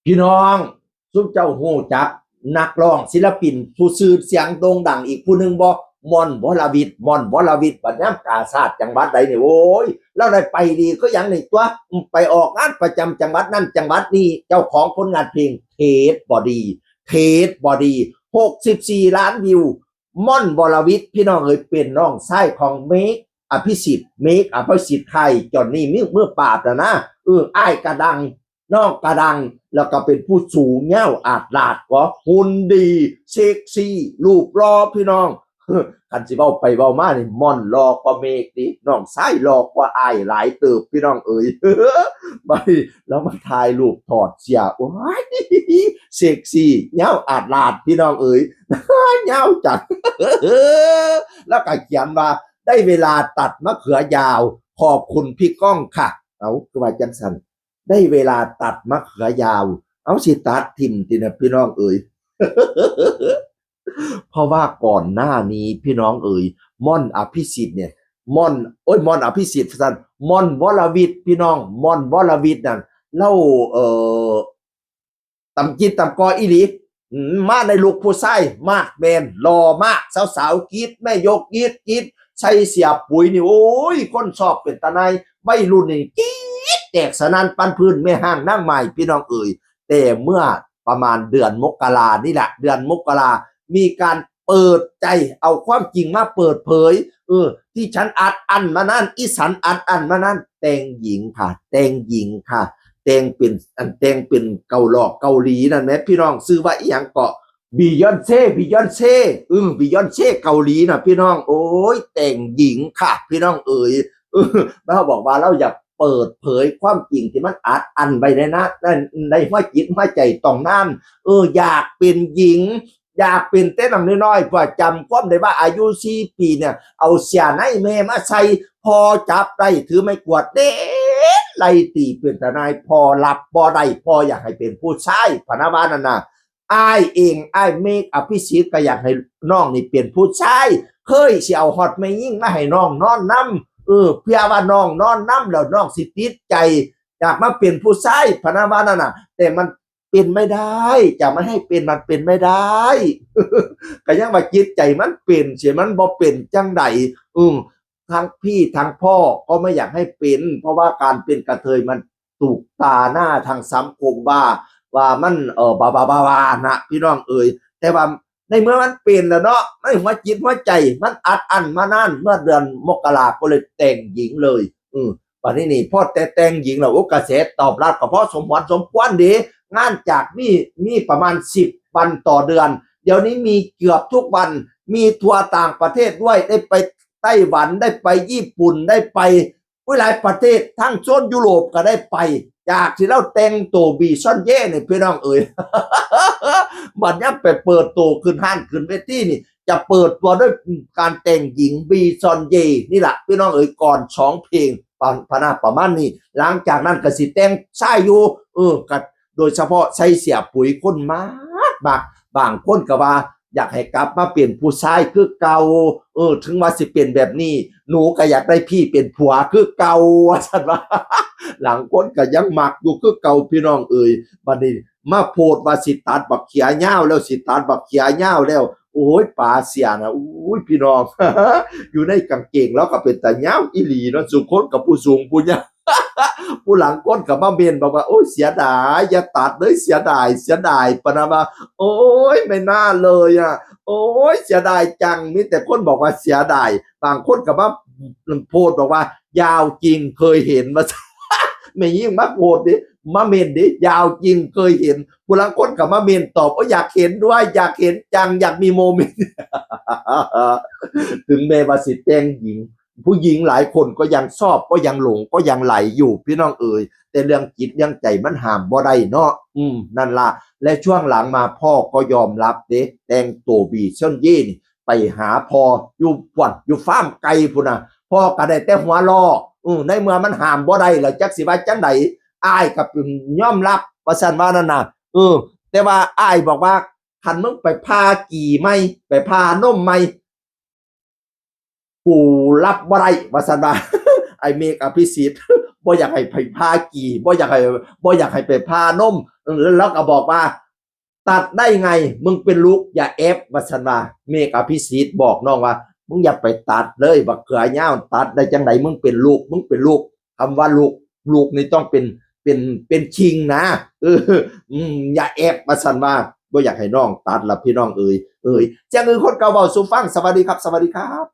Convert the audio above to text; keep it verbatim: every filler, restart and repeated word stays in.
พี่น้อง ซุมเจ้าฮู้จักนักร้องศิลปินผู้ชื่อเสียงโด่งดังอีกผู้หนึ่งบ่ ม่อน วรวิทย์ ม่อน วรวิทย์ บัดยามกาชาดจังหวัดใดนี่ โอ้ย ลาวได้ไปดีคือหยังนี่ตั๊ว ไปออกงานประจำจังหวัดนั่นจังหวัดนี้ เจ้าของผลงานเพลงเทสบอดี เทสบอดี หกสิบสี่ล้านวิว ม่อน วรวิทย์ พี่น้องเอ๋ย เป็นน้องชายของเมก อภิสิทธิ์ เมก อภิสิทธิ์ ไทย จอห์นนี่ มือ มือปราบน่ะนะ เออ อ้ายกะดัง น้องกะดัง แล้วก็เป็นผู้สูงยาวอาดลาด ก็หุ่นดี เซ็กซี่ รูปหล่อ พี่น้อง คันสิเว้าไปเว้ามานี่ ม่อนหล่อกว่าเมกติ น้องชายหล่อกว่าอ้ายหลายเติบ พี่น้องเอ๋ย บัดนี้ลาวมาถ่ายรูปถอดเสื้อ โอ้ย เซ็กซี่ ยาวอาดลาด พี่น้องเอ๋ย ยาวจัด แล้วก็เขียนว่า ได้เวลาตัดมะเขือยาว ขอบคุณพี่ก้องค่ะ เอ้า คือว่าจังซั่น ได้เวลาตัดมะเขือยาว เอ้า สิตัดถิ่มตินะพี่น้องเอ๋ย เพราะว่าก่อนหน้านี้พี่น้องเอ๋ย ม่อน อภิสิทธิ์เนี่ย ม่อน โอ้ย ม่อน อภิสิทธิ์ซั่น ม่อน วรวิทย์ พี่น้อง ม่อน วรวิทย์นั่น ลาว เอ่อ ต่ำจิตต่ำกออีหลี อืม มาในลุคผู้ชาย มาสแมน หล่อมาก สาวๆกรี๊ด แม่ยกกรี๊ด กรี๊ด ใส่เสื้อปุ๋ยนี่ โอ้ย คนชอบเป็นตาหน่าย วัยรุ่นนี่กรี๊ดแตกสนั่นปันพื้น แม่ฮ้างนางหม้าย พี่น้องเอ๋ย แต่เมื่อประมาณเดือนมกรานี่แหละ เดือนมกรา มีการเปิดใจ เอาความจริงมาเปิดเผย เออ ที่ฉันอัดอั้นมานาน อีฉันอัดอั้นมานาน แต่งหญิงค่ะ แต่งหญิงค่ะ แต่งเป็น อันแต่งเป็นเกาหลอกเกาหลีนั่นแหม พี่น้อง ชื่อว่าอีหยังเกาะ บียอนเซ่ บียอนเซ่ อืม บียอนเซ่เกาหลีน่ะ พี่น้อง โอ้ย แต่งหญิงค่ะ พี่น้องเอ๋ย เออ ลาวบอกว่าลาวอยากเปิดเผยความจริงที่มันอัดอั้นไว้ในนะ ใน ในหัวจิตหัวใจตองนาน เออ อยากเป็นหญิง อยากเป็นแต่น้อยๆ พ่อจำความได้ว่าอายุสี่ปีเนี่ย เอาเสื้อในแม่มาใส่ พ่อจับได้ถือไม้กวาดเด้ ไล่ตีเป็นตาหน่าย พ่อรับบ่ได้ พ่ออยากให้เป็นผู้ชาย พะนะว่านั่นน่ะ อ้ายเอง อ้ายเมก อภิสิทธิ์ ก็อยากให้น้องนี่เป็นผู้ชาย เคยสิเอาฮอดแม่หญิงมาให้น้องนอนนำ เออ เพื่อว่าน้องนอนนำแล้วน้องสิติดใจ อยากมาเป็นผู้ชาย พะนะว่านั่นน่ะ แต่มันเป็นไม่ได้ จะไม่ให้เป็น มันเป็นไม่ได้ ก็ยังว่าจิตใจมันเป็น เสียมันบ่เป็นจังใด อืม ทั้งพี่ทั้งพ่อก็ไม่อยากให้เป็น เพราะว่าการเป็นกระเทยมันถูกตาหน้าทางสังคมว่า ว่ามัน เอ่อ บาบาบาบานะ พี่น้องเอ๋ย แต่ว่าในเมื่อมันเป็นแล้วเนาะ ในหัวจิตหัวใจมันอัดอั้นมานาน เมื่อเดือนมกราก็เลยแต่งหญิงเลย อืม บัดนี้นี่ พอแต่แต่งหญิงแล้ว โอ้ กระแสตอบรับก็พอสมหวังสมควรเด้ งานจากมี มีประมาณสิบวันต่อเดือน เดี๋ยวนี้มีเกือบทุกวัน มีทัวร์ต่างประเทศด้วย ได้ไปไต้หวัน ได้ไปญี่ปุ่น ได้ไป อุ้ย หลายประเทศ ทั้งโซนยุโรปก็ได้ไป จากที่ลาวแต่งโตวบีซอนเย่เนี่ย พี่น้องเอ๋ย บัดยามไปเปิดโตวขึ้นฮ้านขึ้นเวทีนี่ จะเปิดตัวด้วยการแต่งหญิงบีซอนเย่นี่แหละ พี่น้องเอ๋ย ก่อนสองเพลง ประ พะนะ ประมาณนี้ หลังจากนั้นก็สิแต่งชายอยู่ เออ ก็โดยเฉพาะใส่เสื้อปุ๋ย คนมากมาก บางคนก็ว่าอยากให้กลับมาเป็นผู้ชายคือเก่า เออ ถึงว่าสิเป็นแบบนี้ หนูก็อยากได้พี่เป็นผัวคือเก่า ว่าซั่นว่า หลางคนก็ยังมักอยู่คือเก่า พี่น้องเอ๋ย บัดนี้มาโพสต์ว่าสิตัดบักเขียยาวแล้ว สิตัดบักเขียยาวแล้ว โอ้ย ป๋าเสียนะ โอ้ย พี่น้อง อยู่ในกางเกงลาวก็เป็นตายาวอีหลีเนาะ ซุคนกับผู้สูงผู้ยาว ผู้หลางคนก็มาเม้นบอกว่า โอ้ย เสียดาย อย่าตัดเลย เสียดาย เสียดาย ปะนะว่า โอ้ย ไม่น่าเลยอ่ะ โอ้ย เสียดายจัง มีแต่คนบอกว่าเสียดาย บางคนก็มาโพสต์บอกว่า ยาวจริง เคยเห็น ว่า แม่ยิ่งมาโพสต์ดิ มาเม้นดิ ยาวจริง เคยเห็น ผู้หลางคนก็มาเม้นตอบ โอ้ย อยากเห็นด้วย อยากเห็นจัง อยากมีโมเมนต์ ถึงแม้ว่าสิแต่งหญิง ผู้หญิงหลายคนก็ยังชอบ ก็ยังหลง ก็ยังไหลอยู่ พี่น้องเอ๋ย แต่เรื่องจิตเรื่องใจมันห้ามบ่ได้เนาะ อืม นั่นล่ะ และช่วงหลังมาพ่อก็ยอมรับเด้ แต่งโตวบีซอนเย่นี่ ไปหาพ่ออยู่ป่วน อยู่ฟาร์มไก่พุ้นน่ะ พ่อก็ได้แต่หัวเราะ อืม ในเมื่อมันห้ามบ่ได้แล้ว จักสิว่าจั่งใด อ้ายก็เป็นยอมรับ ว่าซั่นว่านั่นน่ะ เออ แต่ว่าอ้ายบอกว่า คันมึงไปผ่ากี่ไหม ไปผ่านมไหม กูรับบ่ได้ ว่าซั่นว่า ไอ้เมก อภิสิทธิ์ บ บ่อยากให้ไปผ่ากี่ บ่อยากให้บ่อยากให้ไปผ่านม เออ แล้วก็บอกว่า ตัดได้ไง มึงเป็นลูก อย่าแอบ ว่าซั่นว่า เมฆอภิสิทธิ์บอกน้องว่า มึงอย่าไปตัดเลย บักเขือยาว ตัดได้จังได๋ มึงเป็นลูก มึงเป็นลูก คำว่าลูก ลูกนี่ต้องเป็น เป็น เป็นคิงนะ เออ อืม อย่าแอบ ว่าซั่นว่า บ่อยากให้น้องตัดล่ะพี่น้องเอ๋ย เอ๋ย เสียงอื่นคนเก่าเว้าสู่ฟัง สวัสดีครับ สวัสดีครับ